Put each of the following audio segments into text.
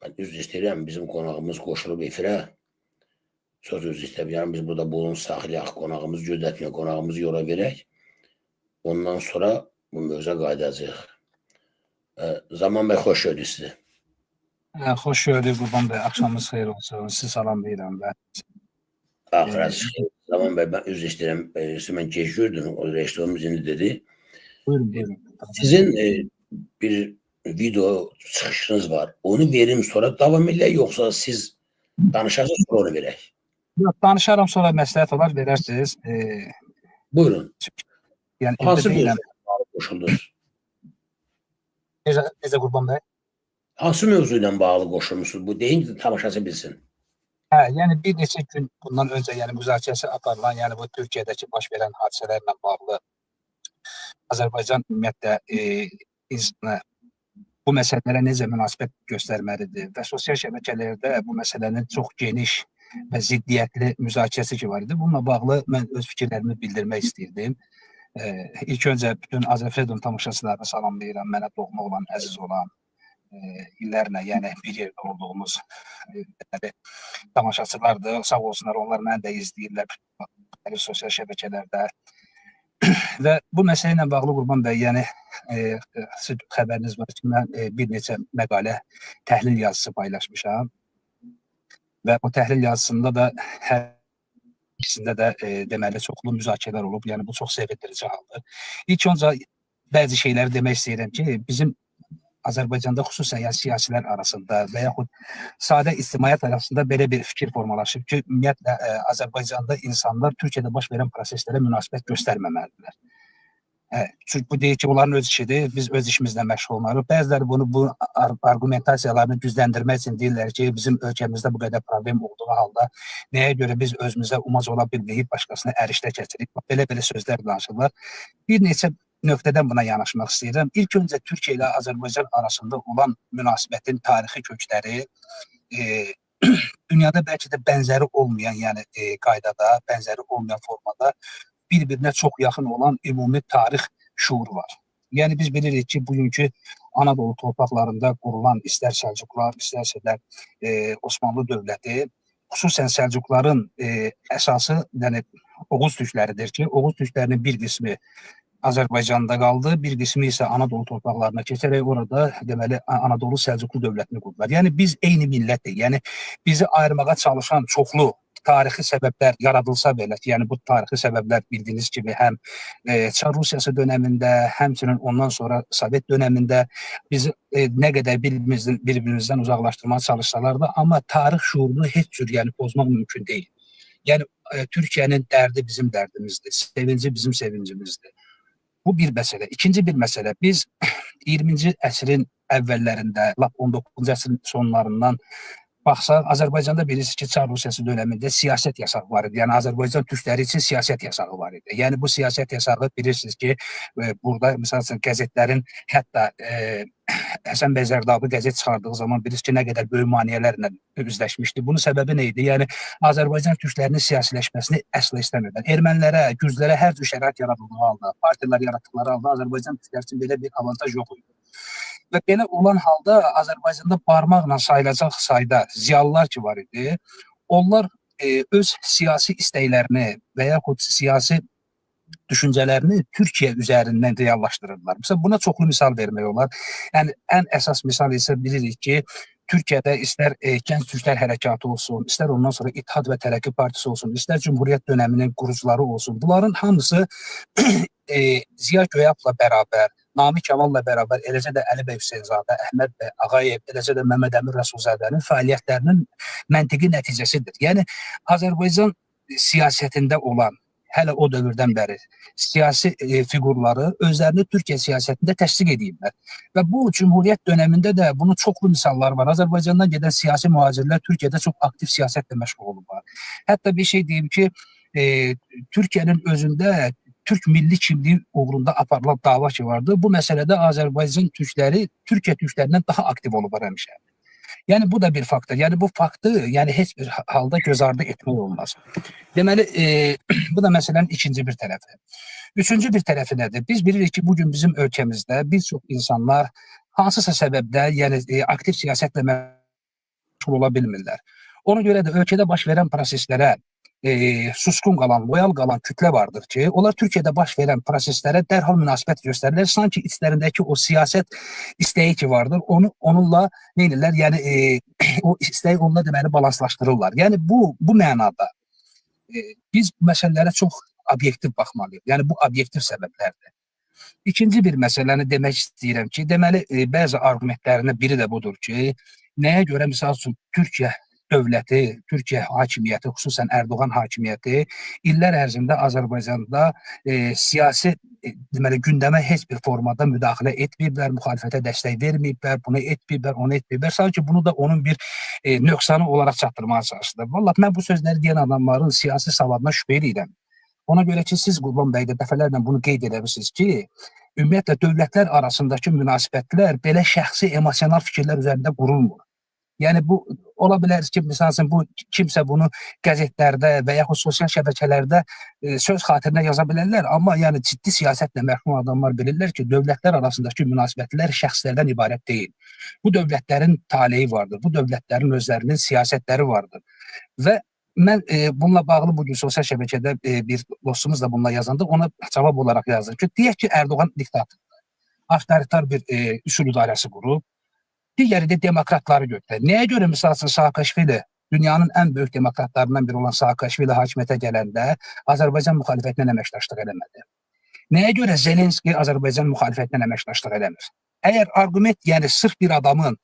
Mən üzr istəyirəm, bizim qonağımız qoşulub efirə. Söz üzr istəyirəm, biz burada bunu saxlayaq, qonağımızı gözlətməyək, qonağımızı yola verək. Ondan sonra bu mövzuya qayıdacağıq. Zaman bəy, xoş gördük sizi. Xoş gördük Qurban bəy. Axşamınız xeyir olsun. Sizi salamlayıram və Axirət xeyir. Zaman bəy, mən üzr istəyirəm, sizi mən gec gördüm, o rejissorumuz indi dedi. Buyurun, buyurun. Sizin bir video çıxışınız var. Onu verim sonra davam eləyək, yoxsa siz danışarsınız, sonra onu verək? Yox, danışaram, sonra məsləhət olar verərsiniz. Buyurun. Yəni Hansı evdə deyiləm. mövzuya bağlı qoşuldunuz? Necə Qurban bəy? Hansı mövzu ilə bağlı qoşulmuşsunuz? Bu deyin ki, tamaşaçı bilsin. Hə, yəni bir neçə gün bundan öncə, yəni müzakirəsi aparılan, yəni bu Türkiyədəki baş verən hadisələrlə bağlı Azərbaycan ümumiyyətlə insanı bu məsələlərə necə münasibət göstərməlidir və sosial şəbəkələrdə bu məsələnin çox geniş və ziddiyyətli müzakirəsi ki var idi. Bununla bağlı mən öz fikirlərimi bildirmək istəyirdim. İlk öncə bütün Azərfreedom tamaşaçılarını salamlayıram. Mənə doğma olan, əziz olan, illərlə, yəni bir yerdə olduğumuz tamaşaçılardır. Sağ olsunlar, onlar məni də izləyirlər müxtəlif sosial şəbəkələrdə. Və bu məsələ ilə bağlı Qurban bəy, yəni siz xəbəriniz var ki, mən bir neçə məqalə, təhlil yazısı paylaşmışam. Və o təhlil yazısında da hər ikisində də deməli çoxlu müzakirələr olub. Yəni bu çox sevindirici haldır. İlk öncə bəzi şeyləri demək istəyirəm ki, bizim Azərbaycanda xüsusən yəni siyasilər arasında və yaxud sadə ictimaiyyət arasında belə bir fikir formalaşıb ki, ümumiyyətlə Azərbaycanda insanlar Türkiyədə baş verən proseslərə münasibət göstərməməlidirlər. Çünki bu deyir ki, onların öz işidir, biz öz işimizlə məşğul olmalıyıq. Bəziləri bunu bu arqumentasiyalarını gücləndirmək üçün deyirlər ki, bizim ölkəmizdə bu qədər problem olduğu halda nəyə görə biz özümüzə umac ola bilməyib, başqasına ərişdə kəsirik. Belə-belə sözlər danışırlar. Bir neçə nöqtədən buna yanaşmaq istəyirəm. İlk öncə Türkiyə ilə Azərbaycan arasında olan münasibətin tarixi kökləri dünyada bəlkə də bənzəri olmayan, yəni qaydada, bənzəri olmayan formada bir-birinə çox yaxın olan ümumi tarix şuuru var. Yəni biz bilirik ki, bugünkü Anadolu torpaqlarında qurulan istər Səlcuqlar, istərsə də Osmanlı dövləti, xüsusən Səlcuqların əsası, yəni Oğuz türkləridir ki, Oğuz türklərinin bir qismi Azərbaycanda qaldı, bir qismi isə Anadolu torpaqlarına keçərək orada deməli Anadolu Səlcuqlu dövlətini qurdular. Yəni biz eyni millətik. Yəni bizi ayırmağa çalışan çoxlu tarixi səbəblər yaradılsa belə, yəni bu tarixi səbəblər bildiyiniz kimi həm Çar Rusiyası dönəmində, həmçinin ondan sonra Sovet dönəmində bizi nə qədər bir-birimizdən uzaqlaşdırmağa çalışsalar da, amma tarix şuurunu heç cür yəni pozmaq mümkün deyil. Yəni Türkiyənin dərdi bizim dərdimizdir, sevinci bizim sevincimizdir. Bu bir məsələ. İkinci bir məsələ, biz 20-ci əsrin əvvəllərində, lap 19-cu əsrin sonlarından baxsaq, Azərbaycanda bilirsiniz ki, Çar Rusiyası dönəmində siyasət yasağı var idi. Yəni Azərbaycan türkləri üçün siyasət yasağı var idi. Yəni bu siyasət yasağı bilirsiniz ki, burada məsəl üçün qəzetlərin hətta Həsən bəy Zərdabi qəzet çıxardığı zaman bilirsiniz ki, nə qədər böyük maneələrlə üzləşmişdi. Bunun səbəbi nə idi? Yəni Azərbaycan türklərinin siyasiləşməsini əsla istəmirdilər. Ermənilərə, gürcülərə hər cür şərait yaradıldığı halda, partiyalar yaratdıqları halda Azərbaycan türkləri üçün belə bir avantaj yox idi. Və belə olan halda Azərbaycanda barmaqla sayılacaq sayda ziyalılar ki var idi, onlar öz siyasi istəklərini və yaxud siyasi düşüncələrini Türkiyə üzərindən reallaşdırırdılar. Məsələn, buna çoxlu misal vermək olar. Yəni ən əsas misal isə bilirik ki, Türkiyədə istər Gənc Türklər Hərəkatı olsun, istər ondan sonra İttihad və Tərəqqi Partisi olsun, istər Cümhuriyyət dönəminin qurucuları olsun. Bunların hamısı Ziya Göyapla bərabər, Namiq Kamalla bərabər, eləcə də Əli bəy Hüseynzadə, Əhməd bəy Ağayev, eləcə də Məmməd Əmin Rəsulzadənin fəaliyyətlərinin məntiqi nəticəsidir. Yəni Azərbaycan siyasətində olan hələ o dövrdən bəri siyasi fiqurları özlərini Türkiyə siyasətində təsdiq ediblər. Və bu Cümhuriyyət dönəmində də bunun çoxlu misalları var. Azərbaycandan gedən siyasi mühacirlər Türkiyədə çox aktiv siyasətlə məşğul olublar. Hətta bir şey deyim ki, Türkiyənin özündə Türk milli kimliyi uğrunda aparılan dava ki vardı. Bu məsələdə Azərbaycan türkləri Türkiyə türklərindən daha aktiv olublar həmişə. Yəni bu da bir faktdır. Yəni bu faktı yəni heç bir halda göz ardı etmək olmaz. Deməli, bu da məsələnin ikinci bir tərəfi. Üçüncü bir tərəfi nədir? Biz bilirik ki, bugün bizim ölkəmizdə bir çox insanlar hansısa səbəbdə, yəni aktiv siyasətlə məşğul ola bilmirlər. Ona görə də ölkədə baş verən proseslərə susqun qalan, loyal qalan kütlə vardır ki, onlar Türkiyədə baş verən proseslərə dərhal münasibət göstərirlər. Sanki içlərindəki o siyasət istəyi ki vardır, onu onunla nə edirlər? Yəni o istəyi onunla deməli balanslaşdırırlar. Yəni bu mənada biz məsələlərə çox obyektiv baxmalıyıq. Yəni bu obyektiv səbəblərdir. İkinci bir məsələni demək istəyirəm ki, deməli bəzi arqumentlərindən biri də budur ki, nəyə görə misal üçün Türkiyə dövləti, Türkiyə hakimiyyəti, xüsusən Ərdoğan hakimiyyəti illər ərzində Azərbaycanda siyasi deməli gündəmə heç bir formada müdaxilə etməyiblər, müxalifətə dəstək verməyiblər, bunu etməyiblər, onu etməyiblər. Sanki bunu da onun bir nöqsanı olaraq çatdırmağa çalışırlar. Vallahi mən bu sözləri deyən adamların siyasi savadına şübhə edirəm. Ona görə ki, siz Qurban bəy də dəfələrlə bunu qeyd eləmisiniz ki, ümumiyyətlə dövlətlər arasındakı münasibətlər belə şəxsi emosional fikirlər üzərində qurulmur. Yəni bu ola bilər ki, misal üçün bu kimsə bunu qəzetlərdə və yaxud sosial şəbəkələrdə söz xatirinə yaza bilərlər, amma yəni ciddi siyasətlə məşğul adamlar bilirlər ki, dövlətlər arasındakı münasibətlər şəxslərdən ibarət deyil. Bu dövlətlərin taleyi vardır, bu dövlətlərin özlərinin siyasətləri vardır. Və mən bununla bağlı bugün sosial şəbəkədə bir dostumuz da bununla yazanda ona cavab olaraq yazdım ki, deyək ki, Ərdoğan diktatordur, avtoritar bir üsul idarəsi qurub, digəri də demokratları götürür. Nəyə görə misal üçün Saakaşvili, dünyanın ən böyük demokratlarından biri olan Saakaşvili hakimiyyətə gələndə Azərbaycan müxalifətinə əməkdaşlıq eləmədi? Nəyə görə Zelenski Azərbaycan müxalifətinə əməkdaşlıq eləmir? Əgər arqument, yəni sırf bir adamın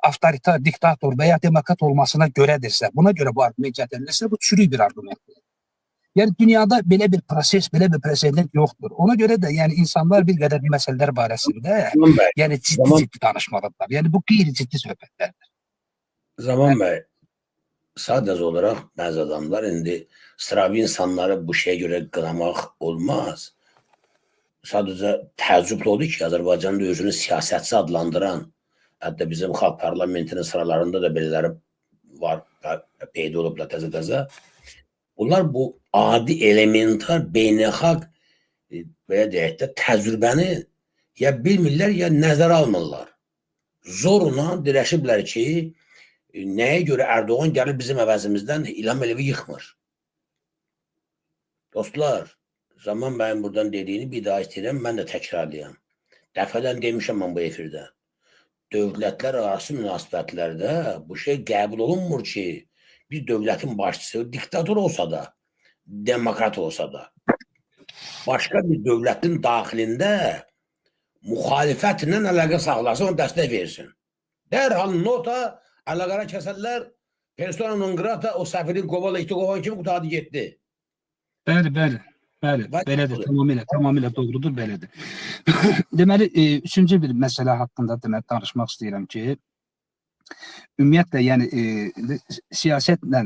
avtoritar, diktator və ya demokrat olmasına görədirsə, buna görə bu arqument gətirilirsə, bu çürük bir arqumentdir. Yəni dünyada belə bir proses, belə bir presedent yoxdur. Ona görə də yəni insanlar bir qədər bu məsələlər barəsində Zaman bəy, yəni ciddi-ciddi danışmalıdırlar. Yəni bu qeyri-ciddi söhbətlərdir. Zaman bəy, sadəcə olaraq bəzi adamlar indi sıravi insanları bu şeyə görə qınamaq olmaz. Sadəcə təəccüblü oldu ki, Azərbaycanda özünü siyasətçi adlandıran, hətta bizim xalq parlamentinin sıralarında da belələri var, peyda olublar təzə-təzə. Bunlar bu adi, elementar, beynəlxalq belə deyək də təcrübəni ya bilmirlər, ya nəzərə almırlar. Zorla dirəşiblər ki, nəyə görə Ərdoğan gəlir bizim əvəzimizdən İlham Əliyevi yıxmır. Dostlar, Zaman bəyin buradan dediyini bir daha istəyirəm, mən də təkrarlayam. Dəfədən demişəm mən bu efirdə. Dövlətlər arası münasibətlərdə bu şey qəbul olunmur ki, bir dövlətin başçısı diktator olsa da, demokrat olsa da, başqa bir dövlətin daxilində müxalifətlə əlaqə saxlasın, ona dəstək versin. Dərhal nota əlaqələr kəsərlər, persona non grata o səfirin qovala iti qovan kimi qurtardı getdi. Bəli, bəli. Bəli, belədir, tamamilə doğrudur, belədir. Deməli, üçüncü bir məsələ haqqında deməli danışmaq istəyirəm ki, ümumiyyətlə, yəni siyasətlə,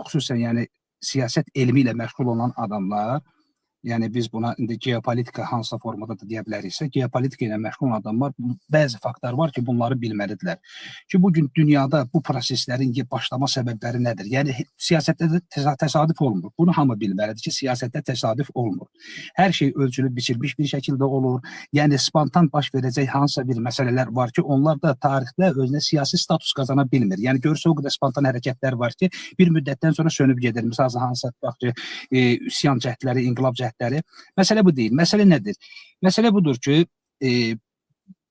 xüsusən yəni siyasət elmi ilə məşğul olan adamlar, yəni biz buna indi geopolitika hansısa formada da deyə biləriksə, geopolitika ilə məşğul olan adamlar bəzi faktlar var ki, bunları bilməlidirlər. Ki, bugün dünyada bu proseslərin başlama səbəbləri nədir? Yəni siyasətdə də təsadüf olmur. Bunu hamı bilməlidir ki, siyasətdə təsadüf olmur. Hər şey ölçülüb biçilmiş bir şəkildə olur. Yəni spontan baş verəcək hansısa bir məsələlər var ki, onlar da tarixdə özünə siyasi status qazana bilmir. Yəni görürsə o qədər spontan hərəkətlər var ki, bir müddətdən sonra sönüb gedir. Məsələn, hansısa tutaq ki, üsyan cəhdləri, inqilab cəhdləri. Məsələ bu deyil. Məsələ nədir? Məsələ budur ki,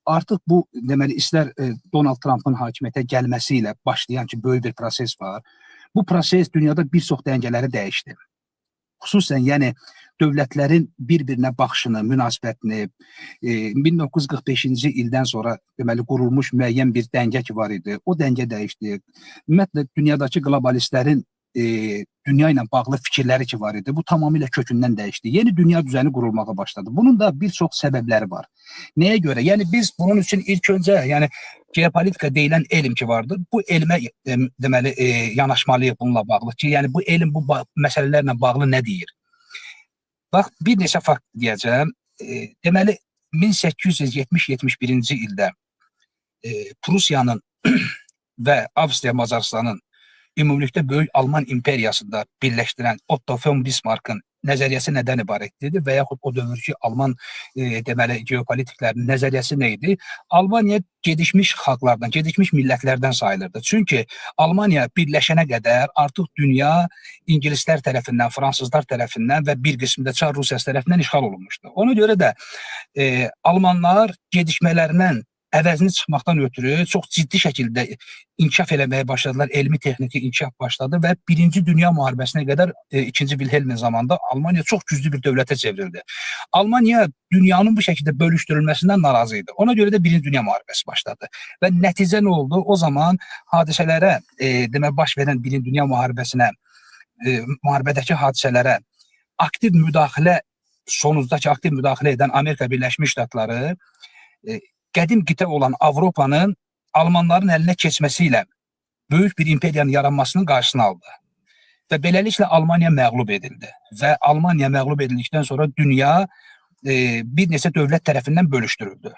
artıq bu deməli istər Donald Trumpın hakimiyyətə gəlməsi ilə başlayan ki, böyük bir proses var. Bu proses dünyada bir çox dəngələri dəyişdi. Xüsusən yəni dövlətlərin bir-birinə baxışını, münasibətini 1945-ci ildən sonra deməli qurulmuş müəyyən bir dəngə ki var idi. O dəngə dəyişdi. Ümumiyyətlə dünyadakı qlobalistlərin dünya ilə bağlı fikirləri ki var idi. Bu tamamilə kökündən dəyişdi. Yeni dünya düzəni qurulmağa başladı. Bunun da bir çox səbəbləri var. Nəyə görə? Yəni biz bunun üçün ilk öncə, yəni geopolitika deyilən elm ki vardır. Bu elmə deməli yanaşmalıyıq bununla bağlı ki, yəni bu elm bu məsələlərlə bağlı nə deyir? Bax, bir neçə fakt deyəcəm. Deməli 1870-71-ci ildə Prusiyanın və Avstriya Macarıstanın ümumilikdə Böyük Alman İmperiyasında birləşdirən Otto von Bismarckın nəzəriyyəsi nədən ibarət idi və yaxud o dövrki Alman deməli geopolitiklərinin nəzəriyyəsi nə idi? Almaniya gedişmiş xalqlardan, gedişmiş millətlərdən sayılırdı. Çünki Almaniya birləşənə qədər artıq dünya ingilislər tərəfindən, fransızlar tərəfindən və bir qismi də Çar Rusiyası tərəfindən işğal olunmuşdu. Ona görə də almanlar gedişmələrindən əvəzini çıxmaqdan ötürü çox ciddi şəkildə inkişaf eləməyə başladılar. Elmi, texniki inkişaf başladı və Birinci Dünya müharibəsinə qədər 2-ci Wilhelmin zamanında Almaniya çox güclü bir dövlətə çevrildi. Almaniya dünyanın bu şəkildə bölüşdürülməsindən narazı idi. Ona görə də Birinci Dünya müharibəsi başladı. Və nəticə nə oldu? O zaman hadisələrə, demək baş verən Birinci Dünya müharibəsinə, müharibədəki hadisələrə aktiv müdaxilə sonucdakı aktiv müdaxilə edən Amerika Birləşmiş Ştatları qədim qitə olan Avropanın almanların əlinə keçməsi ilə böyük bir imperiyanın yaranmasının qarşısını aldı. Və beləliklə Almaniya məğlub edildi. Və Almaniya məğlub edildikdən sonra dünya bir neçə dövlət tərəfindən bölüşdürüldü.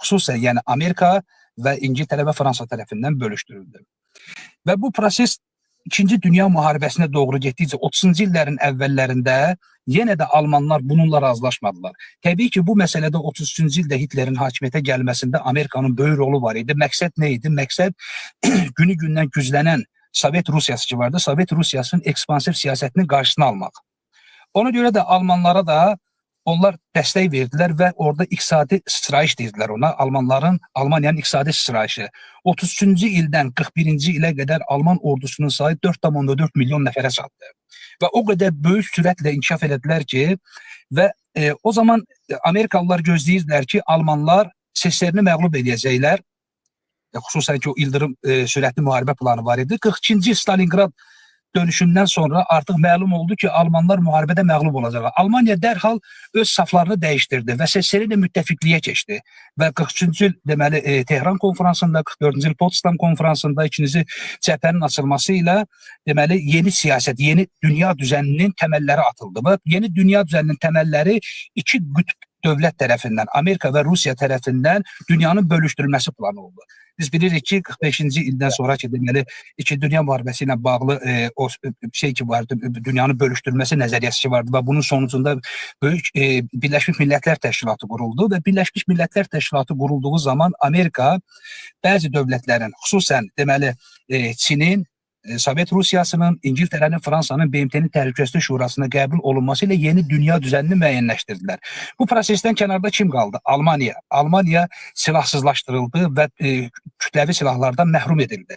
Xüsusən yəni Amerika və İngiltərə və Fransa tərəfindən bölüşdürüldü. Və bu proses İkinci Dünya müharibəsinə doğru getdikcə 30-cu illərin əvvəllərində yenə də almanlar bununla razılaşmadılar. Təbii ki, bu məsələdə 33-cü ildə Hitlerin hakimiyyətə gəlməsində Amerikanın böyük rolu var idi. Məqsəd nə idi? Məqsəd günü-gündən güclənən Sovet Rusiyası ki vardı, Sovet Rusiyasının ekspansiv siyasətinin qarşısını almaq. Ona görə də almanlara da onlar dəstək verdilər və orada iqtisadi sıçrayış deyirdilər ona. Almaniyanın iqtisadi sıçrayışı. 33-cü ildən 41-ci ilə qədər Alman ordusunun sayı 4,4 milyon nəfərə çatdı. Və o qədər böyük sürətlə inkişaf elədilər ki, və o zaman Amerikalılar gözləyirdilər ki, almanlar SSR-ni məğlub edəcəklər. Xüsusən ki, o ildırım sürətli müharibə planı var idi. 42-ci Stalinqrad dönüşündən sonra artıq məlum oldu ki, almanlar müharibədə məğlub olacaqlar. Almaniya dərhal öz saflarını dəyişdirdi və SSR ilə müttəfiqliyə keçdi. Və 43-cü il deməli Tehran konfransında, 44-cü il Potsdam konfransında ikinci cəbhənin açılması ilə deməli yeni siyasət, yeni dünya düzəninin təməlləri atıldı və yeni dünya düzəninin təməlləri iki qütb dövlət tərəfindən, Amerika və Rusiya tərəfindən dünyanın bölüşdürülməsi planı oldu. Biz bilirik ki, 45-ci ildən sonra ki, deməli, İkinci Dünya müharibəsi ilə bağlı o şey ki vardı, dünyanın bölüşdürülməsi nəzəriyyəsi ki vardı və bunun sonucunda böyük Birləşmiş Millətlər Təşkilatı quruldu və Birləşmiş Millətlər Təşkilatı qurulduğu zaman Amerika bəzi dövlətlərin, xüsusən deməli Çinin, Sovet Rusiyasının, İngiltərənin, Fransanın BMT-nin Təhlükəsizlik Şurasına qəbul olunması ilə yeni dünya düzənini müəyyənləşdirdilər. Bu prosesdən kənarda kim qaldı? Almaniya. Almaniya silahsızlaşdırıldı və kütləvi silahlardan məhrum edildi.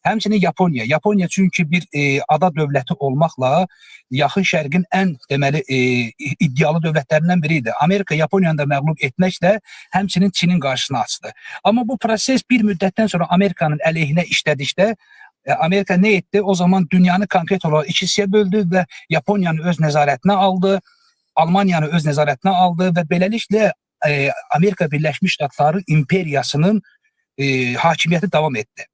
Həmçinin Yaponiya. Yaponiya çünki bir ada dövləti olmaqla Yaxın Şərqin ən deməli iddialı dövlətlərindən biri idi. Amerika Yaponiyanı da məğlub etməklə həmçinin Çinin qarşısını açdı. Amma bu proses bir müddətdən sonra Amerikanın əleyhinə işlədikdə Amerika nə etdi? O zaman dünyanı konkret olaraq iki hissəyə böldü və Yaponiyanı öz nəzarətinə aldı, Almaniyanı öz nəzarətinə aldı və beləliklə Amerika Birləşmiş Ştatları imperiyasının hakimiyyəti davam etdi.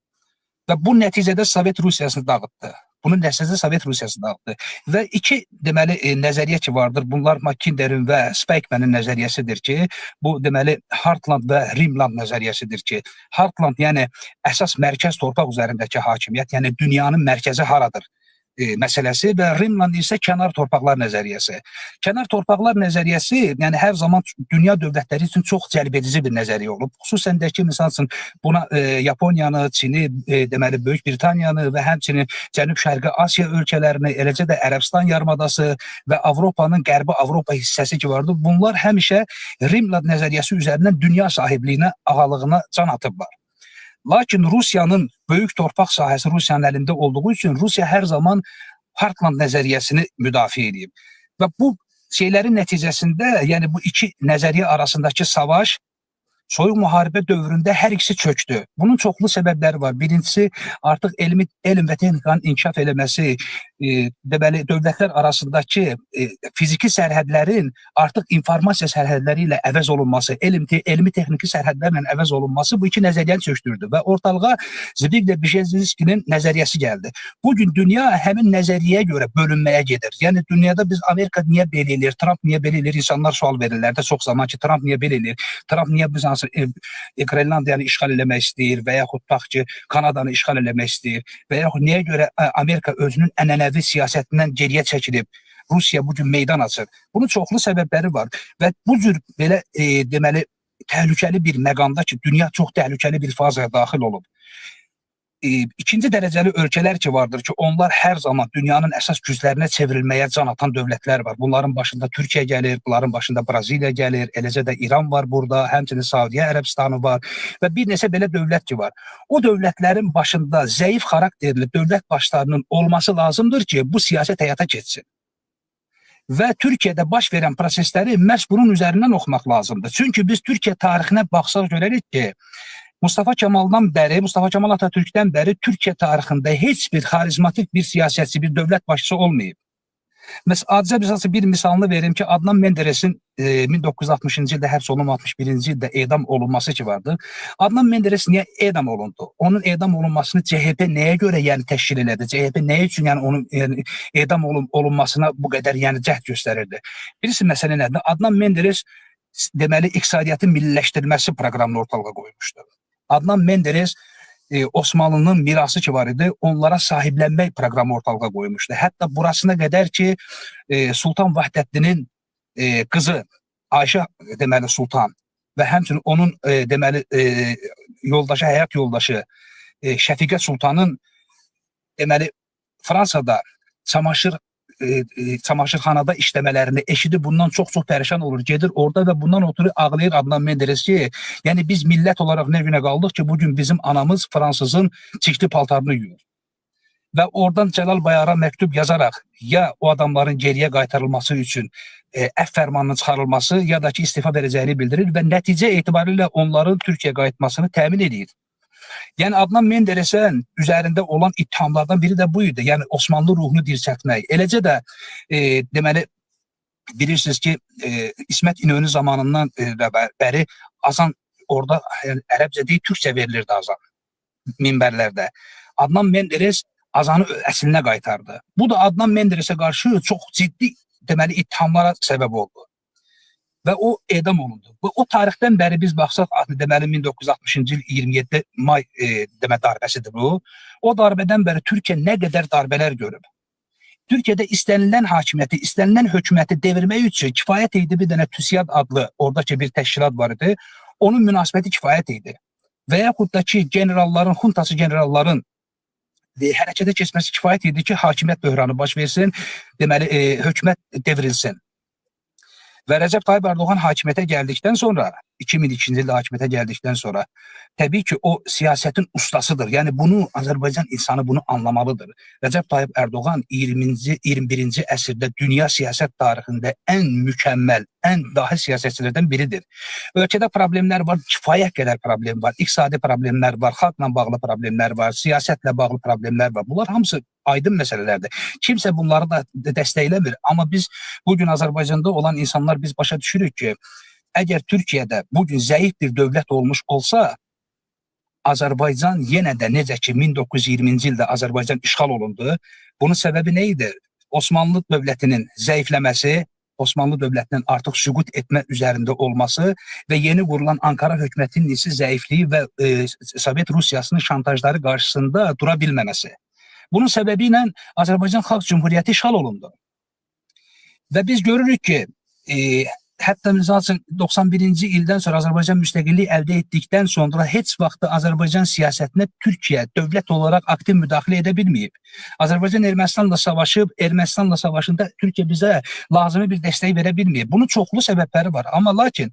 Və bu nəticədə Sovet Rusiyasını dağıtdı. Bunun nəticəsində Sovet Rusiyası dağıtdı. Və iki deməli nəzəriyyə ki vardır. Bunlar Mackinderin və Spikemanın nəzəriyyəsidir ki, bu deməli Heartland və Rimland nəzəriyyəsidir ki, Heartland yəni əsas mərkəz torpaq üzərindəki hakimiyyət, yəni dünyanın mərkəzi haradır məsələsi və Rimland isə kənar torpaqlar nəzəriyyəsi. Kənar torpaqlar nəzəriyyəsi, yəni hər zaman dünya dövlətləri üçün çox cəlbedici bir nəzəriyyə olub. Xüsusən də ki, misal üçün buna Yaponiyanı, Çini, deməli Böyük Britaniyanı və həmçinin Cənub-Şərqi Asiya ölkələrini, eləcə də Ərəbistan yarımadası və Avropanın Qərbi Avropa hissəsi ki vardı. Bunlar həmişə Rimland nəzəriyyəsi üzərindən dünya sahibliyinə, ağalığına can atıblar. Lakin Rusiyanın böyük torpaq sahəsi Rusiyanın əlində olduğu üçün Rusiya hər zaman Heartland nəzəriyyəsini müdafiə edib. Və bu şeylərin nəticəsində, yəni bu iki nəzəriyyə arasındakı savaş Soyuq müharibə dövründə hər ikisi çökdü. Bunun çoxlu səbəbləri var. Birincisi, artıq elm və texnikanın inkişaf eləməsi, deməli dövlətlər arasındakı fiziki sərhədlərin artıq informasiya sərhədləri ilə əvəz olunması, elmi texniki sərhədlərlə əvəz olunması bu iki nəzəriyyəni çökdürdü və ortalığa Zbigniew Brzezinskinin nəzəriyyəsi gəldi. Bu gün dünya həmin nəzəriyyəyə görə bölünməyə gedir. Yəni dünyada biz Amerika niyə belə eləyir, Tramp niyə belə eləyir, insanlar sual verirlər də çox zaman ki, Tramp niyə belə eləyir, Tramp niyə biz hansı Qrenlandiyanı işğal eləmək istəyir və yaxud tutaq ki, Kanadanı işğal eləmək istəyir və yaxud niyə görə Amerika özünün ənənəvi siyasətindən geriyə çəkilib, Rusiya bu gün meydan açır? Bunun çoxlu səbəbləri var və bu cür belə deməli təhlükəli bir məqamda ki, dünya çox təhlükəli bir fazaya daxil olub. İkinci dərəcəli ölkələr ki vardır ki, onlar hər zaman dünyanın əsas güclərinə çevrilməyə can atan dövlətlər var. Bunların başında Türkiyə gəlir, bunların başında Braziliya gəlir, eləcə də İran var burada, həmçinin Saudiyyə Ərəbistanı var və bir neçə belə dövlət ki var. O dövlətlərin başında zəif xarakterli dövlət başlarının olması lazımdır ki, bu siyasət həyata keçsin. Və Türkiyədə baş verən prosesləri məhz bunun üzərindən oxumaq lazımdır. Çünki biz Türkiyə tarixinə baxsaq görərik ki, Mustafa Kemal'dan bəri, Mustafa Kemal Atatürk'dən bəri Türkiyə tarixində heç bir xarizmatik bir siyasətçi, bir dövlət başçısı olmayıb. Məsələn, adicə bir misalını verim ki, Adnan Menderes'in 1960-cı ildə həbs olunma, 61-ci ildə edam olunması ki vardı. Adnan Menderes niyə edam olundu? Onun edam olunmasını CHP nəyə görə yəni təşkil elədi? CHP nə üçün yəni onun yəni, edam olunmasına bu qədər yəni cəhd göstərirdi? Birisi məsələ nədir? Adnan Menderes deməli iqtisadiyyatın milliləşdirilməsi proqramını ortalığa qoymuşdu. Adnan Menderes Osmanlının mirası ki var idi, onlara sahiblənmək proqramı ortalığa qoymuşdu. Hətta burasına qədər ki, Sultan Vahdəddinin qızı Ayşə deməli Sultan və həmçinin onun deməli yoldaşı, həyat yoldaşı Şəfiqə Sultanın deməli Fransada çamaşırxanada işləmələrini eşidib bundan çox-çox pərişan olur. Gedir orada və bundan ötürü ağlayır Adnan Menderes ki, yəni biz millət olaraq nə günə qaldıq ki, bugün bizim anamız fransızın çirkli paltarını yuyur. Və oradan Cəlal Bayara məktub yazaraq ya o adamların geriyə qaytarılması üçün əfv fərmanının çıxarılması ya da ki istifa verəcəyini bildirir və nəticə etibarilə onların Türkiyə qayıtmasını təmin edir. Yəni Adnan Menderesin üzərində olan ittihamlardan biri də bu idi. Yəni Osmanlı ruhunu dirçəltmək. Eləcə də deməli bilirsiniz ki, İsmət İnönü zamanından bəri azan orada yəni, ərəbcə deyil, türkcə verilirdi azan minbərlərdə. Adnan Menderes azanı əslinə qaytardı. Bu da Adnan Menderesə qarşı çox ciddi deməli ittihamlara səbəb oldu. Və o edam olundu. Və o tarixdən bəri biz baxsaq, deməli 1960-cı il 27 may demə darbəsidir bu. O darbədən bəri Türkiyə nə qədər darbələr görüb. Türkiyədə istənilən hakimiyyəti, istənilən hökuməti devirmək üçün kifayət idi bir dənə TÜSİAD adlı oradakı bir təşkilat var idi. Onun münasibəti kifayət idi. Və yaxud da ki, generalların, xuntası generalların hərəkətə keçməsi kifayət idi ki, hakimiyyət böhranı baş versin, deməli hökumət devrilsin. Və Rəcəb Tayyip Erdoğan hakimiyyətə gəldikdən sonra, 2002-ci ildə hakimiyyətə gəldikdən sonra, təbii ki, o siyasətin ustasıdır. Yəni bunu Azərbaycan insanı bunu anlamalıdır. Rəcəb Tayyip Erdoğan 20-ci, 21-ci əsrdə dünya siyasət tarixində ən mükəmməl, ən dahi siyasətçilərdən biridir. Ölkədə problemlər var, kifayət qədər problem var. İqtisadi problemlər var, xalqla bağlı problemlər var, siyasətlə bağlı problemlər var. Bunlar hamısı aydın məsələlərdir. Kimsə bunları da dəstəkləmir. Amma biz bugün Azərbaycanda olan insanlar biz başa düşürük ki, əgər Türkiyədə bugün zəif bir dövlət olmuş olsa, Azərbaycan yenə də necə ki 1920-ci ildə Azərbaycan işğal olundu. Bunun səbəbi nə idi? Osmanlı dövlətinin zəifləməsi, Osmanlı dövlətinin artıq süqut etmə üzərində olması və yeni qurulan Ankara hökumətinin isə zəifliyi və Sovet Rusiyasının şantajları qarşısında dura bilməməsi. Bunun səbəbi ilə Azərbaycan Xalq Cümhuriyyəti işğal olundu. Və biz görürük ki, hətta misal üçün 91-ci ildən sonra Azərbaycan müstəqillik əldə etdikdən sonra heç vaxt Azərbaycan siyasətinə Türkiyə dövlət olaraq aktiv müdaxilə edə bilməyib. Azərbaycan Ermənistanla savaşıb, Ermənistanla savaşında Türkiyə bizə lazımi bir dəstək verə bilməyib. Bunun çoxlu səbəbləri var. Amma lakin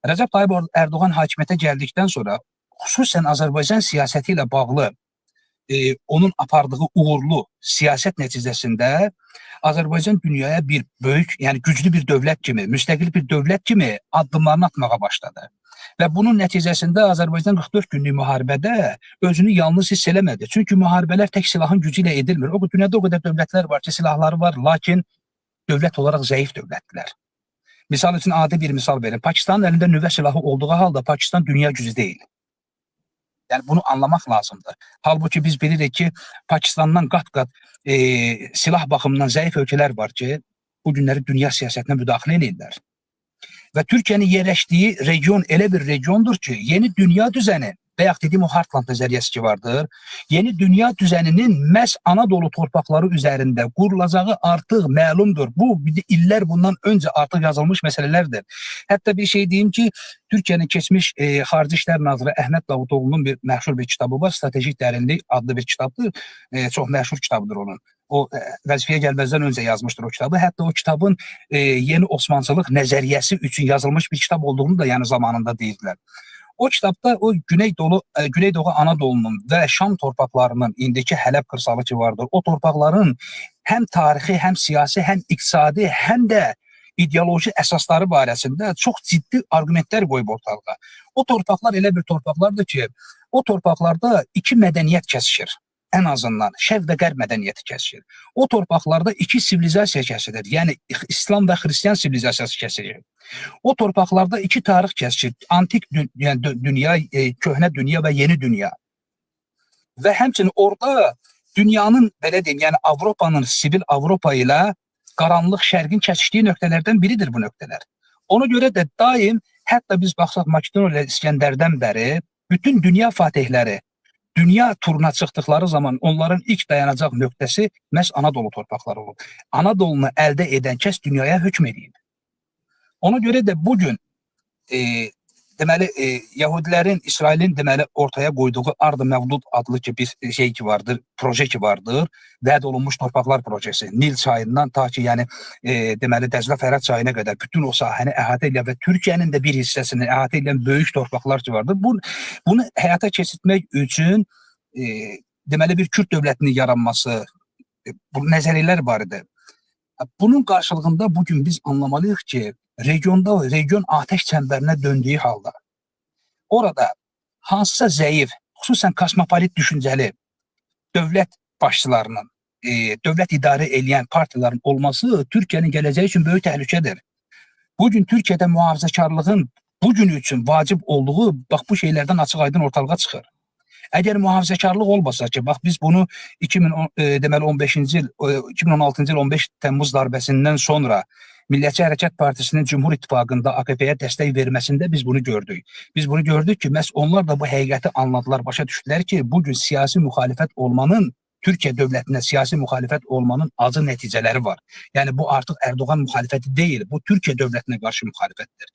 Rəcəb Tayyip Erdoğan hakimiyyətə gəldikdən sonra xüsusən Azərbaycan siyasəti ilə bağlı onun apardığı uğurlu siyasət nəticəsində Azərbaycan dünyaya bir böyük, yəni güclü bir dövlət kimi, müstəqil bir dövlət kimi addımlarını atmağa başladı. Və bunun nəticəsində Azərbaycan 44 günlük müharibədə özünü yalnız hiss eləmədi. Çünki müharibələr tək silahın gücü ilə edilmir. O dünyada o qədər dövlətlər var ki, silahları var, lakin dövlət olaraq zəif dövlətdirlər. Misal üçün adi bir misal verim. Pakistanın əlində nüvə silahı olduğu halda Pakistan dünya gücü deyil. Yəni bunu anlamaq lazımdır. Halbuki biz bilirik ki, Pakistandan qat-qat silah baxımından zəif ölkələr var ki, bu günləri dünya siyasətinə müdaxilə edirlər. Və Türkiyənin yerləşdiyi region elə bir regiondur ki, yeni dünya düzəni Bayaq dediyim o Heartland nəzəriyyəsi ki vardır. Yeni dünya düzəninin məhz Anadolu torpaqları üzərində qurulacağı artıq məlumdur. Bu illər bundan öncə artıq yazılmış məsələlərdir. Hətta bir şey deyim ki, Türkiyənin keçmiş Xarici İşlər Naziri Əhməd Davutoğlu'nun bir məşhur bir kitabı var. Strategik Dərinlik adlı bir kitabdır. Çox məşhur kitabıdır onun. O vəzifəyə gəlməzdən öncə yazmışdır o kitabı. Hətta o kitabın yeni Osmançılıq nəzəriyyəsi üçün yazılmış bir kitab olduğunu da yəni zamanında deyirdilər. O kitabda o Güneydoğu Anadolu'nun və Şam torpaqlarının indiki Hələb qırsalı ki vardır. O torpaqların həm tarixi, həm siyasi, həm iqtisadi, həm də ideoloji əsasları barəsində çox ciddi arqumentlər qoyub ortalığa. O torpaqlar elə bir torpaqlardır ki, o torpaqlarda iki mədəniyyət kəsişir. Ən azından şərq və qərb mədəniyyəti kəsişir. O torpaqlarda iki sivilizasiya kəsilir. Yəni İslam və Xristian sivilizasiyası kəsilir. O torpaqlarda iki tarix kəsişir. Antik yəni dünya, köhnə dünya və yeni dünya. Və həmçinin orada dünyanın belə deyim, yəni Avropanın sivil Avropa ilə qaranlıq şərqin kəsişdiyi nöqtələrdən biridir bu nöqtələr. Ona görə də daim, hətta biz baxsaq Makedoniya ilə İskəndərdən bəri bütün dünya fatihləri dünya turuna çıxdıqları zaman onların ilk dayanacaq nöqtəsi məhz Anadolu torpaqları olub. Anadolunu əldə edən kəs dünyaya hökm edib. Ona görə də bugün deməli Yahudilərin, İsrailin deməli ortaya qoyduğu Ard-ı Məvdud adlı ki bir şey ki vardır, proje ki vardır, vəd olunmuş torpaqlar projesi. Nil çayından ta ki yəni deməli Dəclə Fərat çayına qədər bütün o sahəni əhatə edən və Türkiyənin də bir hissəsini əhatə edən böyük torpaqlar ki vardır. Bunu həyata keçirtmək üçün deməli bir Kürd dövlətinin yaranması, bu nəzəriyyələr var idi. Bunun qarşılığında bugün biz anlamalıyıq ki, regionda region atəş çəmbərinə döndüyü halda orada hansısa zəif, xüsusən kosmopolit düşüncəli dövlət başçılarının, dövlət idarə eləyən partiyaların olması Türkiyənin gələcəyi üçün böyük təhlükədir. Bugün Türkiyədə mühafizəkarlığın bugün üçün vacib olduğu bax bu şeylərdən açıq-aydın ortalığa çıxır. Əgər mühafizəkarlıq olmasa ki, bax biz bunu 2010 deməli 15-ci il, 2016-cı il 15 Temmuz darbəsindən sonra Milliyətçi Hərəkat Partisinin Cümhur İttifaqında AKP-yə dəstək verməsində biz bunu gördük. Biz bunu gördük ki, məhz onlar da bu həqiqəti anladılar, başa düşdülər ki, bugün siyasi müxalifət olmanın, Türkiyə dövlətinə siyasi müxalifət olmanın acı nəticələri var. Yəni bu artıq Erdoğan müxalifəti deyil, bu Türkiyə dövlətinə qarşı müxalifətdir.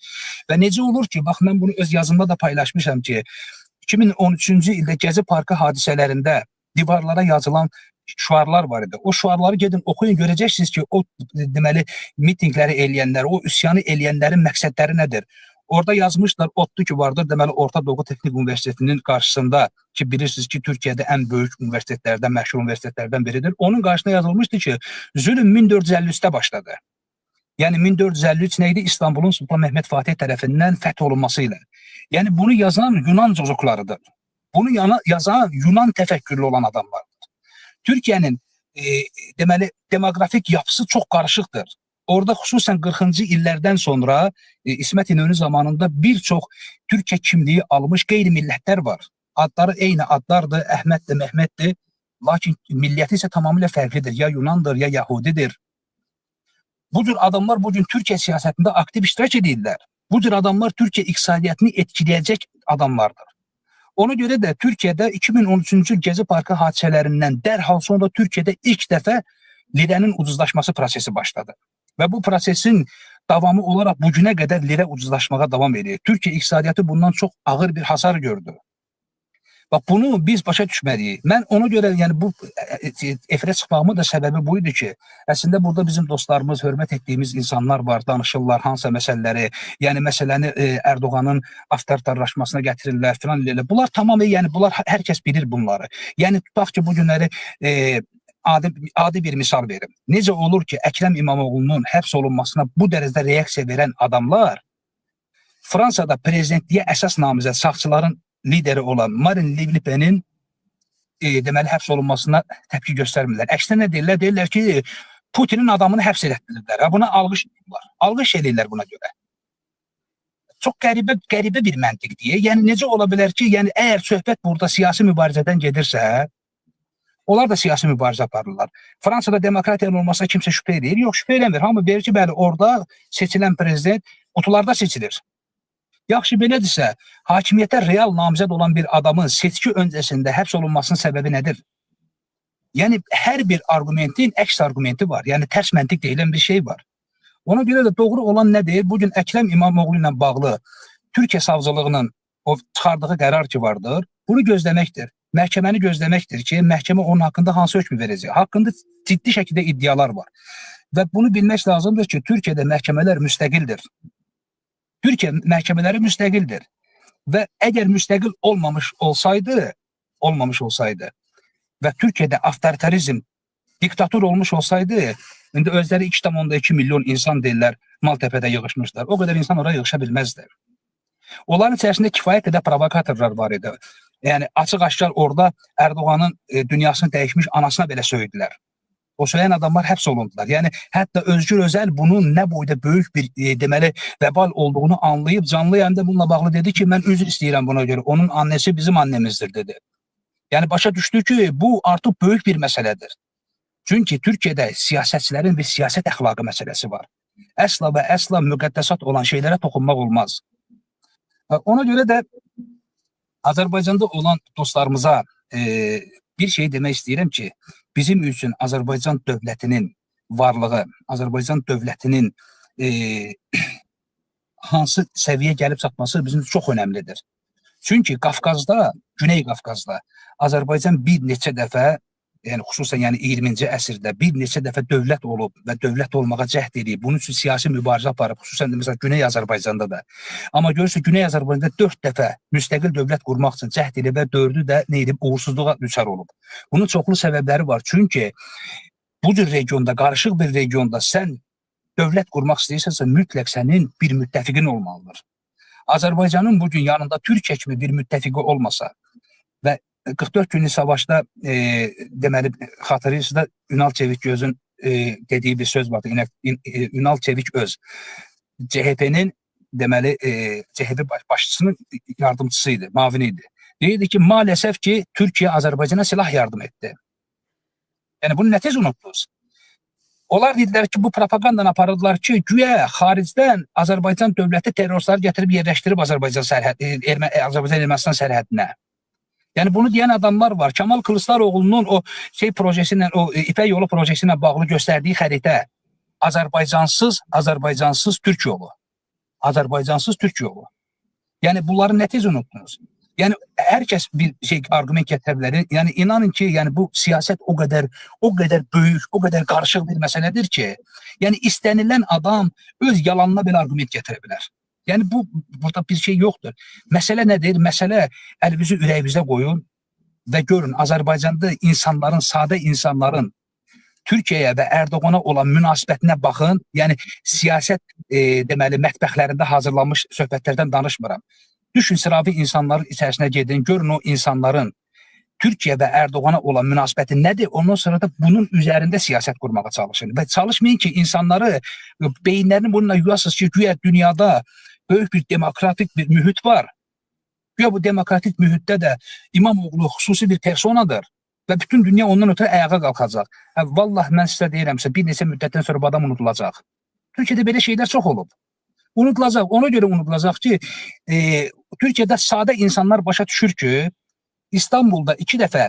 Və necə olur ki, bax mən bunu öz yazımda da paylaşmışam ki, 2013-cü ildə Gezi Parkı hadisələrində divarlara yazılan şüarlar var idi. O şüarları gedin oxuyun, görəcəksiniz ki, o deməli mitinqləri eləyənlər, o üsyanı eləyənlərin məqsədləri nədir? Orada yazmışlar ODTÜ ki vardır, deməli Orta Doğu Texnik Universitetinin qarşısında ki bilirsiniz ki, Türkiyədə ən böyük universitetlərdən, məşhur universitetlərdən biridir. Onun qarşısında yazılmışdı ki, zülm 1453-də başladı. Yəni 1453 nə idi? İstanbulun Sultan Mehmet Fatih tərəfindən fəth olunması ilə. Yəni bunu yazan Yunan cocuqlarıdır. Bunu yazan Yunan təfəkkürlü olan adamlardır. Türkiyənin deməli demoqrafik yapısı çox qarışıqdır. Orada xüsusən 40-cı illərdən sonra İsmət İnönü zamanında bir çox Türkiyə kimliyi almış qeyri-millətlər var. Adları eyni adlardır, Əhməddir, Mehməddir. Lakin milliyyəti isə tamamilə fərqlidir. Ya Yunandır, ya Yahudidir. Bu cür adamlar bugün Türkiyə siyasətində aktiv iştirak edirlər. Bu cür adamlar Türkiyə iqtisadiyyatını etkiləyəcək adamlardır. Ona görə də Türkiyədə 2013-cü Gezi Parkı hadisələrindən dərhal sonra Türkiyədə ilk dəfə lirənin ucuzlaşması prosesi başladı. Və bu prosesin davamı olaraq bugünə qədər lirə ucuzlaşmağa davam edir. Türkiyə iqtisadiyyatı bundan çox ağır bir hasar gördü. Bax bunu biz başa düşməliyik. Mən ona görə yəni bu efirə çıxmağımın da səbəbi bu idi ki, əslində burada bizim dostlarımız, hörmət etdiyimiz insanlar var, danışırlar hansısa məsələləri, yəni məsələni Erdoğanın avtoritarlaşmasına gətirirlər filan elə. Bunlar tamamilə yəni bunlar hər kəs bilir bunları. Yəni tutaq ki, bu günləri adi bir misal verim. Necə olur ki, Əkrəm İmamoğlunun həbs olunmasına bu dərəcədə reaksiya verən adamlar Fransada prezidentliyə əsas namizəd sağçıların lideri olan Marine Le Pen'in deməli həbs olunmasına təpki göstərmirlər. Əksinə nə deyirlər? Deyirlər ki, Putinin adamını həbs elətdiriblər. Ha, buna alqış edirlər. Alqış eləyirlər buna görə. Çox qəribə bir məntiqdir. Yəni necə ola bilər ki, yəni əgər söhbət burada siyasi mübarizədən gedirsə, onlar da siyasi mübarizə aparırlar. Fransada demokratiyanın olmasına kimsə şübhə eləyir? Yox, şübhə eləmir. Hamı bilir ki, bəli, orada seçilən prezident qutularda seçilir. Yaxşı, belədirsə, hakimiyyətə real namizəd olan bir adamın seçki öncəsində həbs olunmasının səbəbi nədir? Yəni hər bir arqumentin əks arqumenti var. Yəni tərs məntiq deyilən bir şey var. Ona görə də doğru olan nədir? Bugün Əkrəm İmamoğlu ilə bağlı Türkiyə savcılığının o çıxardığı qərar ki vardır, bunu gözləməkdir. Məhkəməni gözləməkdir ki, məhkəmə onun haqqında hansı hökmü verəcək. Haqqında ciddi şəkildə iddialar var. Və bunu bilmək lazımdır ki, Türkiyədə məhkəmələr müstəqildir. Türkiyə məhkəmələri müstəqildir. Və əgər müstəqil olmamış olsaydı, və Türkiyədə avtoritarizm, diktatur olmuş olsaydı, indi özləri 2,2 milyon insan deyirlər, Maltepedə yığışmışlar. O qədər insan oraya yığışa bilməzdi. Onların içərisində kifayət qədər provokatorlar var idi. Yəni açıq-aşkar orada Erdoğanın dünyasını dəyişmiş anasına belə söydülər. O söyləyən adamlar həbs olundular. Yəni hətta Özgür Özel bunun nə boyda böyük bir deməli vəbal olduğunu anlayıb canlı yayında bununla bağlı dedi ki, mən üzr istəyirəm buna görə. Onun annesi bizim annemizdir dedi. Yəni başa düşdü ki, bu artıq böyük bir məsələdir. Çünki Türkiyədə siyasətçilərin bir siyasət əxlaqı məsələsi var. Əsla və əsla müqəddəsat olan şeylərə toxunmaq olmaz. Ona görə də Azərbaycanda olan dostlarımıza bir şey demək istəyirəm ki, bizim üçün Azərbaycan dövlətinin varlığı, Azərbaycan dövlətinin hansı səviyyə gəlib çatması bizim üçün çox önəmlidir. Çünki Qafqazda, Güney Qafqazda Azərbaycan bir neçə dəfə, yəni xüsusən yəni 20-ci əsrdə bir neçə dəfə dövlət olub və dövlət olmağa cəhd edib. Bunun üçün siyasi mübarizə aparıb, xüsusən də məsələn Güney Azərbaycanda da. Amma görürsünüz Güney Azərbaycanda 4 dəfə müstəqil dövlət qurmaq üçün cəhd edib və 4-ü də nə edib uğursuzluğa düçar olub. Bunun çoxlu səbəbləri var. Çünki bu cür regionda, qarışıq bir regionda sən dövlət qurmaq istəyirsənsə, mütləq sənin bir müttəfiqin olmalıdır. Azərbaycanın bugün yanında Türkiyə kimi bir müttəfiqi olmasa və 44 günlük savaşda deməli xatırlayırsınız da Ünal Çevikgözün dediyi bir söz vardı. Ünal Çeviköz CHP-nin deməli CHP başçısının yardımçısı idi, mavini idi. Deyirdi ki, maalesef ki Türkiyə Azərbaycana silah yardım etdi. Yəni bunu nə tez unutdunuz? Onlar dedilər ki, bu propagandanı aparırdılar ki, güya xaricdən Azərbaycan dövləti terroristları gətirib yerləşdirib Azərbaycan sərhədi, Azərbaycan Ermənistan sərhədinə. Yəni bunu deyən adamlar var. Kamal Kılıçdaroğlu'nun o şey projesi ilə, o İpək yolu projesi ilə bağlı göstərdiyi xəritə Azərbaycansız Türk yolu. Azərbaycansız Türk yolu. Yəni bunları nə tez unutdunuz? Yəni hər kəs bir şey arqument gətirə bilər. Yəni inanın ki, yəni bu siyasət o qədər böyük, o qədər qarışıq bir məsələdir ki, yəni istənilən adam öz yalanına belə arqument gətirə bilər. Yəni bu burada bir şey yoxdur. Məsələ nədir? Məsələ əlinizi ürəyinizə qoyun və görün Azərbaycanda insanların, sadə insanların Türkiyəyə və Erdoğana olan münasibətinə baxın. Yəni siyasət deməli mətbəxlərində hazırlanmış söhbətlərdən danışmıram. Düşün sıravi insanların içərisinə gedin, görün o insanların Türkiyə və Erdoğana olan münasibəti nədir? Ondan sonra da bunun üzərində siyasət qurmağa çalışın. Və çalışmayın ki, insanları beyinlərini bununla yuyasınız ki, güya dünyada böyük bir demokratik bir mühit var. Güya bu demokratik mühitdə də İmamoğlu xüsusi bir personadır və bütün dünya ondan ötürü ayağa qalxacaq. Hə, vallah mən sizə deyirəmsə, bir neçə müddətdən sonra bu adam unudulacaq. Türkiyədə belə şeylər çox olub. Unudulacaq. Ona görə unudulacaq ki, Türkiyədə sadə insanlar başa düşür ki, İstanbulda 2 dəfə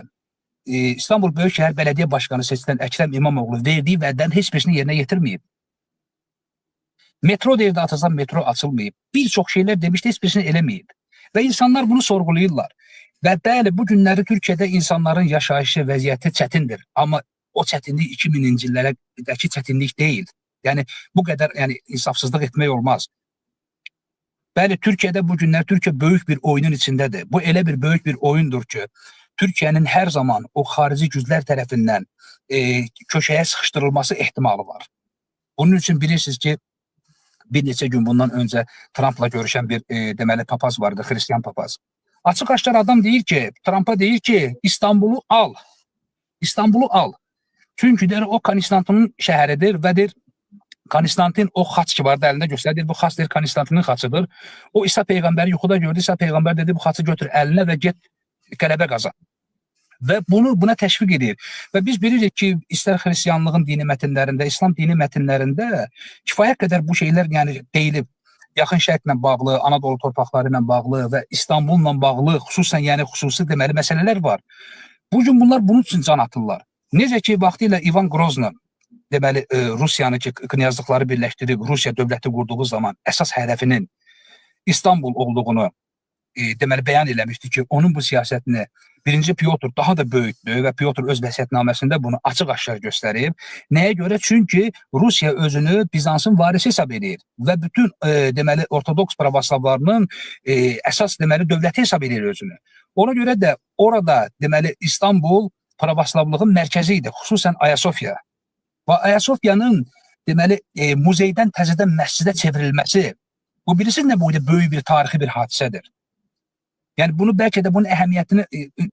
İstanbul Böyükşəhər Bələdiyyə Başqanı seçilən Əkrəm İmamoğlu verdiyi vədlərin heç birini yerinə yetirməyib. Metro deyirdi atacaq, metro açılmayıb. Bir çox şeylər demişdi, heç birisini eləməyib. Və insanlar bunu sorğulayırlar. Və bəli, bu günləri Türkiyədə insanların yaşayışı, vəziyyəti çətindir. Amma o çətinlik 2000-ci illərədəki çətinlik deyil. Yəni bu qədər yəni insafsızlıq etmək olmaz. Bəli, Türkiyədə bu günlər Türkiyə böyük bir oyunun içindədir. Bu elə bir böyük bir oyundur ki, Türkiyənin hər zaman o xarici güclər tərəfindən köşəyə sıxışdırılması ehtimalı var. Bunun üçün bilirsiniz ki, bir neçə gün bundan öncə Trumpla görüşən bir deməli papaz vardı, Xristian papaz. Açıq-aşkar adam deyir ki, Trumpa deyir ki, İstanbulu al. İstanbulu al. Çünki deyir, o Konstantinin şəhəridir və deyir, Konstantin o xaç ki vardı əlində göstərir. Bu xaç deyir Konstantinin xaçıdır. O İsa peyğəmbəri yuxuda gördü. İsa peyğəmbər dedi bu xaçı götür əlinə və get qələbə qazan. Və bunu buna təşviq edir. Və biz bilirik ki, istər xristianlığın dini mətnlərində, İslam dini mətnlərində kifayət qədər bu şeylər yəni deyilib. Yaxın Şərqlə bağlı, Anadolu torpaqları ilə bağlı və İstanbulla bağlı xüsusən, yəni xüsusi deməli məsələlər var. Bu gün bunlar bunun üçün can atırlar. Necə ki vaxtilə İvan Grozny deməli Rusiyanı ki knyazlıqları birləşdirib Rusiya dövləti qurduğu zaman əsas hədəfinin İstanbul olduğunu deməli bəyan eləmişdi ki, onun bu siyasətini 1-ci Pyotr daha da böyütdü və Pyotr öz vəsiyyətnaməsində bunu açıq-aşkar göstərib. Nəyə görə? Çünki Rusiya özünü Bizansın varisi hesab eləyir və bütün deməli ortodoks pravoslavlarının əsas deməli dövləti hesab eləyir özünü. Ona görə də orada deməli İstanbul pravoslavlığın mərkəzi idi, xüsusən Ayasofya. Və Ayasofyanın deməli muzeydən təzədən məscidə çevrilməsi, bu bilirsiniz nə boyda böyük bir tarixi bir hadisədir. Yəni bunu bəlkə də bunun əhəmiyyətini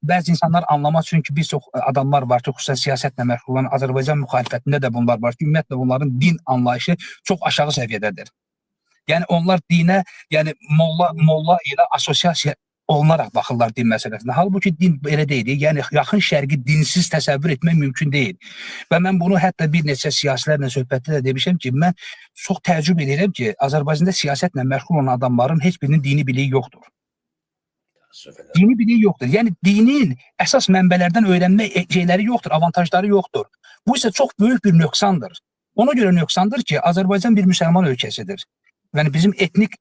bəzi insanlar anlamaz, çünki bir çox adamlar var ki, xüsusən siyasətlə məşğul olan Azərbaycan müxalifətində də bunlar var ki, ümumiyyətlə bunların din anlayışı çox aşağı səviyyədədir. Yəni onlar dinə, yəni molla ilə assosiasiya olunaraq baxırlar din məsələsinə. Halbuki din belə deyil. Yəni Yaxın Şərqi dinsiz təsəvvür etmək mümkün deyil. Və mən bunu hətta bir neçə siyasilərlə söhbətdə də demişəm ki, mən çox təəccüb edirəm ki, Azərbaycanda siyasətlə məşğul olan adamların heç birinin dini biliyi yoxdur. Dini biliyi yoxdur. Yəni dinin əsas mənbələrdən öyrənmə şeyləri yoxdur, avantajları yoxdur. Bu isə çox böyük bir nöqsandır. Ona görə nöqsandır ki, Azərbaycan bir müsəlman ölkəsidir. Yəni bizim etnik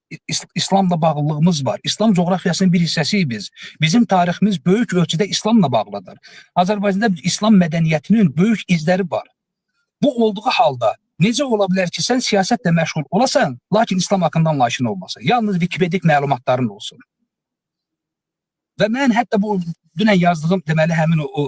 İslamla bağlılığımız var. İslam coğrafiyasının bir hissəsiyik biz. Bizim tariximiz böyük ölçüdə İslamla bağlıdır. Azərbaycanda İslam mədəniyyətinin böyük izləri var. Bu olduğu halda necə ola bilər ki, sən siyasətlə məşğul olasan, lakin İslam haqqında anlayışın olmasın. Yalnız Wikipedik məlumatların olsun. Və mən hətta bu dünən yazdığım deməli həmin o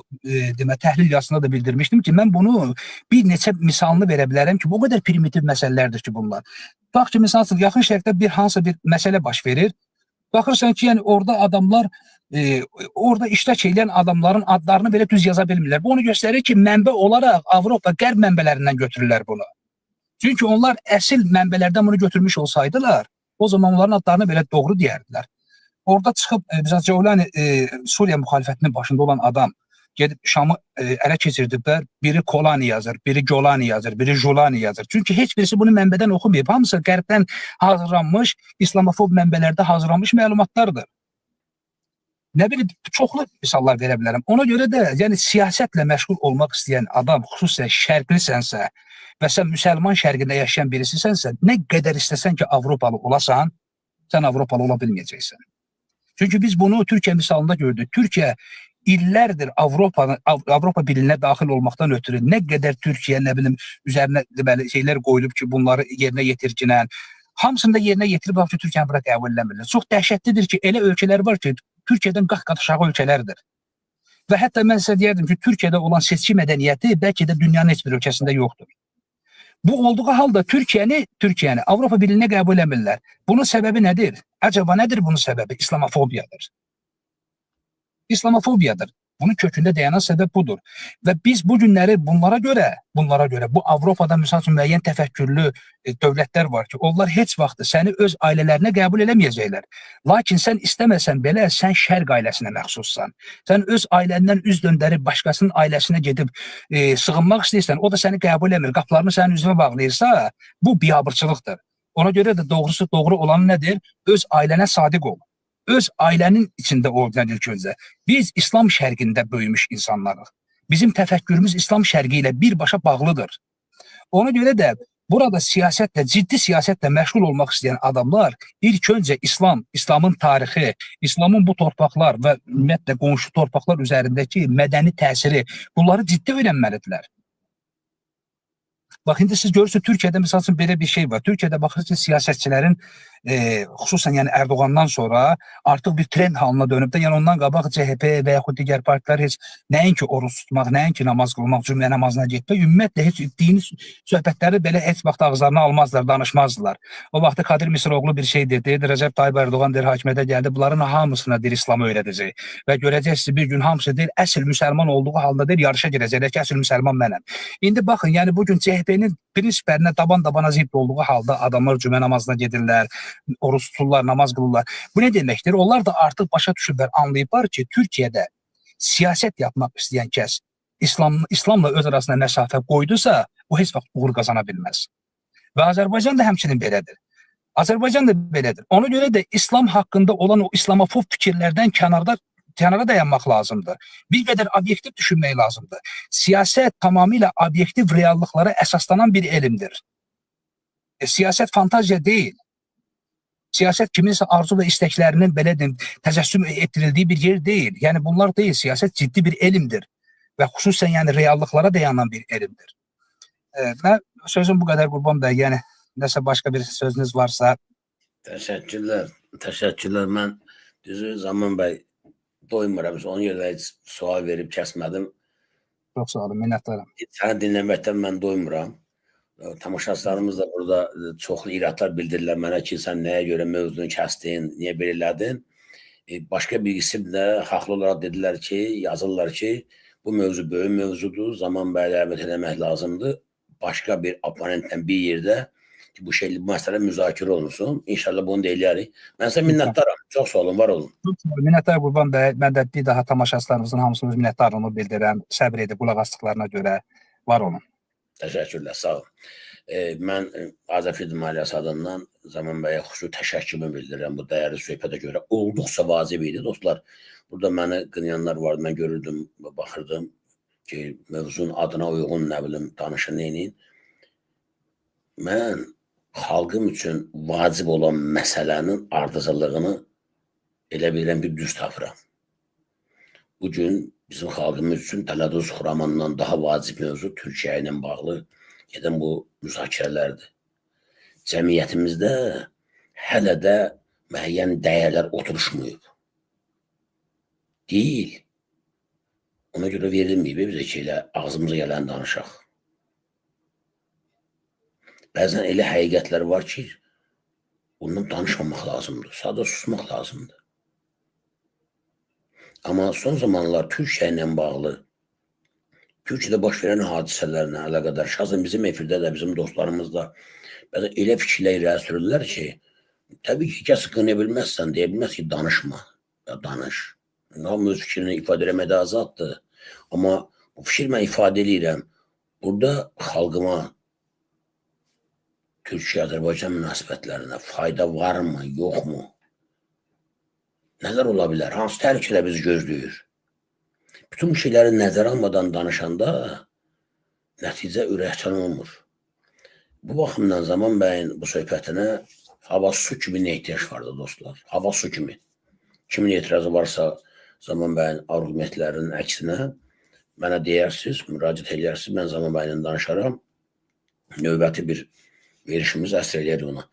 deməli təhlil yazısında da bildirmişdim ki, mən bunu bir neçə misalını verə bilərəm ki, bu qədər primitiv məsələlərdir ki bunlar. Bax ki, misal üçün Yaxın Şərqdə bir hansısa bir məsələ baş verir. Baxırsan ki, yəni orada adamlar orada iştirak edən adamların adlarını belə düz yaza bilmirlər. Bu onu göstərir ki, mənbə olaraq Avropa qərb mənbələrindən götürürlər bunu. Çünki onlar əsil mənbələrdən bunu götürmüş olsaydılar, o zaman onların adlarını belə doğru deyərdilər. Orada çıxıb məsələn Cevlani Suriya müxalifətinin başında olan adam gedib Şamı ələ keçirdiblər. Biri Kolani yazır, biri Golani yazır, biri Jolani yazır. Çünki heç birisi bunu mənbədən oxumayıb. Hamısı qərbdən hazırlanmış, İslamofob mənbələrdə hazırlanmış məlumatlardır. Nə bilim, çoxlu misallar verə bilərəm. Ona görə də yəni siyasətlə məşğul olmaq istəyən adam, xüsusən şərqlisənsə və sən müsəlman şərqində yaşayan birisisənsə, nə qədər istəsən ki Avropalı olasan, sən Avropalı ola bilməyəcəksən. Çünki biz bunu Türkiyə misalında gördük. Türkiyə illərdir Avropa Birliyinə daxil olmaqdan ötürü nə qədər Türkiyə, nə bilim, üzərinə deməli şeylər qoyulub ki, bunları yerinə yetirginən, hamısını da yerinə yetirib, ki, Türkiyəni bura qəbul eləmirlər. Çox dəhşətlidir ki, elə ölkələr var ki, Türkiyədən qat-qat aşağı ölkələrdir. Və hətta mən sizə deyərdim ki, Türkiyədə olan seçki mədəniyyəti bəlkə də dünyanın heç bir ölkəsində yoxdur. Bu olduğu halda Türkiyəni Avropa Birliyinə qəbul eləmirlər. Bunun səbəbi nədir? Acaba nədir bunun səbəbi? İslamofobiyadır. İslamofobiyadır. Bunun kökündə dayanan səbəb budur. Və biz bu günləri bunlara görə bu Avropada misal üçün müəyyən təfəkkürlü dövlətlər var ki, onlar heç vaxt səni öz ailələrinə qəbul eləməyəcəklər. Lakin sən istəməsən belə sən şərq ailəsinə məxsussan. Sən öz ailəndən üz döndərib başqasının ailəsinə gedib sığınmaq istəyirsən, o da səni qəbul eləmir, qapılarını sənin üzünə bağlayırsa, bu biabırçılıqdır. Ona görə də doğrusu doğru olan nədir? Öz ailənə sadiq ol. Öz ailənin içində ol ilk öncə. Biz İslam şərqində böyümüş insanlarıq. Bizim təfəkkürümüz İslam şərqi ilə birbaşa bağlıdır. Ona görə də burada siyasətlə, ciddi siyasətlə məşğul olmaq istəyən adamlar ilk öncə İslam, İslamın tarixi, İslamın bu torpaqlar və ümumiyyətlə qonşu torpaqlar üzərindəki mədəni təsiri, bunları ciddi öyrənməlidirlər. Bax, indi siz görürsünüz, Türkiyədə misal üçün belə bir şey var. Türkiyədə baxırsınız siyasətçilərin xüsusən yəni Erdoğandan sonra artıq bir trend halına dönüb də, yəni ondan qabaq CHP və yaxud digər partilər heç nəinki oruc tutmaq, nəinki namaz qılmaq, cümə namazına getmək, ümumiyyətlə heç dini söhbətləri belə heç vaxt ağızlarına almazlar, danışmazdılar. O vaxtı Kadir Misiroğlu bir şey dedi, Rəcəb Tayyip Erdoğan deyir, hakimiyyətə gəldi, bunların hamısına deyir, İslamı öyrədəcək. Və görəcəksiniz bir gün hamısı deyir, əsl müsəlman olduğu halda deyir, yarışa girəcəklər ki, əsl müsəlman mənəm. İndi baxın, yəni bugün CHP-nin prinsiplərinə daban-dabana zidd olduğu halda adamlar cümə namazına gedirlər, oruç tuturlar, namaz qılırlar. Bu nə deməkdir? Onlar da artıq başa düşüblər, anlayıblar ki, Türkiyədə siyasət yapmaq istəyən kəs İslamla öz arasında məsafə qoydusa, o heç vaxt uğur qazana bilməz. Və Azərbaycan da həmçinin belədir. Azərbaycan da belədir. Ona görə də İslam haqqında olan o İslamofob fikirlərdən kənara dayanmaq lazımdır. Bir qədər obyektiv düşünmək lazımdır. Siyasət tamamilə obyektiv reallıqlara əsaslanan bir elmdir. Siyasət fantaziya deyil. Siyasət kiminsə arzu və istəklərinin belə deyim, təcəssüm etdirildiyi bir yer deyil. Yəni bunlar deyil. Siyasət ciddi bir elmdir və xüsusən yəni reallıqlara dayanan bir elmdir. Mən sözüm bu qədər Qurban bəy. Yəni nəsə başqa bir sözünüz varsa. Təşəkkürlər. Təşəkkürlər. Mən düzü Zaman bəy doymuram. Ona görə heç sual verib kəsmədim. Çox sağ olun, minnətdaram. Səni dinləməkdən mən doymuram. Tamaşaçılarımız da burada çoxlu iradlar bildirirlər mənə ki, sən nəyə görə mövzunu kəsdin, niyə belə elədin. Başqa bir qism də haqlı olaraq dedilər ki, yazırlar ki, bu mövzu böyük mövzudur, Zaman bəyə dəvət eləmək lazımdır. Başqa bir oponentlə bir yerdə ki, bu şey, bu məsələ müzakirə olunsun. İnşallah bunu da eləyərik. Mən sizə minnətdaram. Çox sağ olun, var olun. Çox sağ olun, minnətdar Qurban bəy. Mən də bir daha tamaşaçılarımızın hamısına öz minnətdarlığımı bildirirəm. Səbr edib qulaq asdıqlarına görə var olun. Təşəkkürlər, sağ olun. Mən Azərfilm ailəsi adından Zaman bəyə xüsusi təşəkkürümü bildirirəm bu dəyərli söhbətə görə. Olduqca vacib idi dostlar. Burada məni qınayanlar vardı. Mən görürdüm, baxırdım ki, mövzunun adına uyğun nə bilim danışın, neyin. Mən xalqım üçün vacib olan məsələnin ardıcıllığını elə bilirəm ki, düz tapıram. Bugün bizim xalqımız üçün Təladuz Xuramandan daha vacib mövzu Türkiyə ilə bağlı gedən bu müzakirələrdir. Cəmiyyətimizdə hələ də müəyyən dəyərlər oturuşmayıb. Deyil. Ona görə verilməyib bizə ki, elə ağzımıza gələn danışaq. Bəzən elə həqiqətlər var ki, ondan danışmamaq lazımdır. Sadə susmaq lazımdır. Amma son zamanlar Türkiyə ilə bağlı, Türkiyədə baş verən hadisələrlə əlaqədar, şəxsən bizim efirdə də, bizim dostlarımız da bəzən elə fikirlər irəli sürürlər ki, təbii ki, kəs qınaya bilməzsən, deyə bilməz ki, danışma, ya danış. Hamı öz fikrini ifadə eləməkdə azaddır. Amma bu fikri mən ifadə eləyirəm. Burada xalqıma, Türkiyə-Azərbaycan münasibətlərinə fayda varmı, yoxmu? Nələr ola bilər? Hansı təhlükələr bizi gözləyir? Bütün bu şeyləri nəzərə almadan danışanda nəticə ürəkçən olmur. Bu baxımdan Zaman bəyin bu söhbətinə hava su kimi nə ehtiyac vardı dostlar? Hava su kimi. Kimin etirazı varsa Zaman bəyin arqumentlərinin əksinə mənə deyərsiniz, müraciət eləyərsiniz, mən Zaman bəylə danışaram. Növbəti bir verişimiz əsr eləyər ona.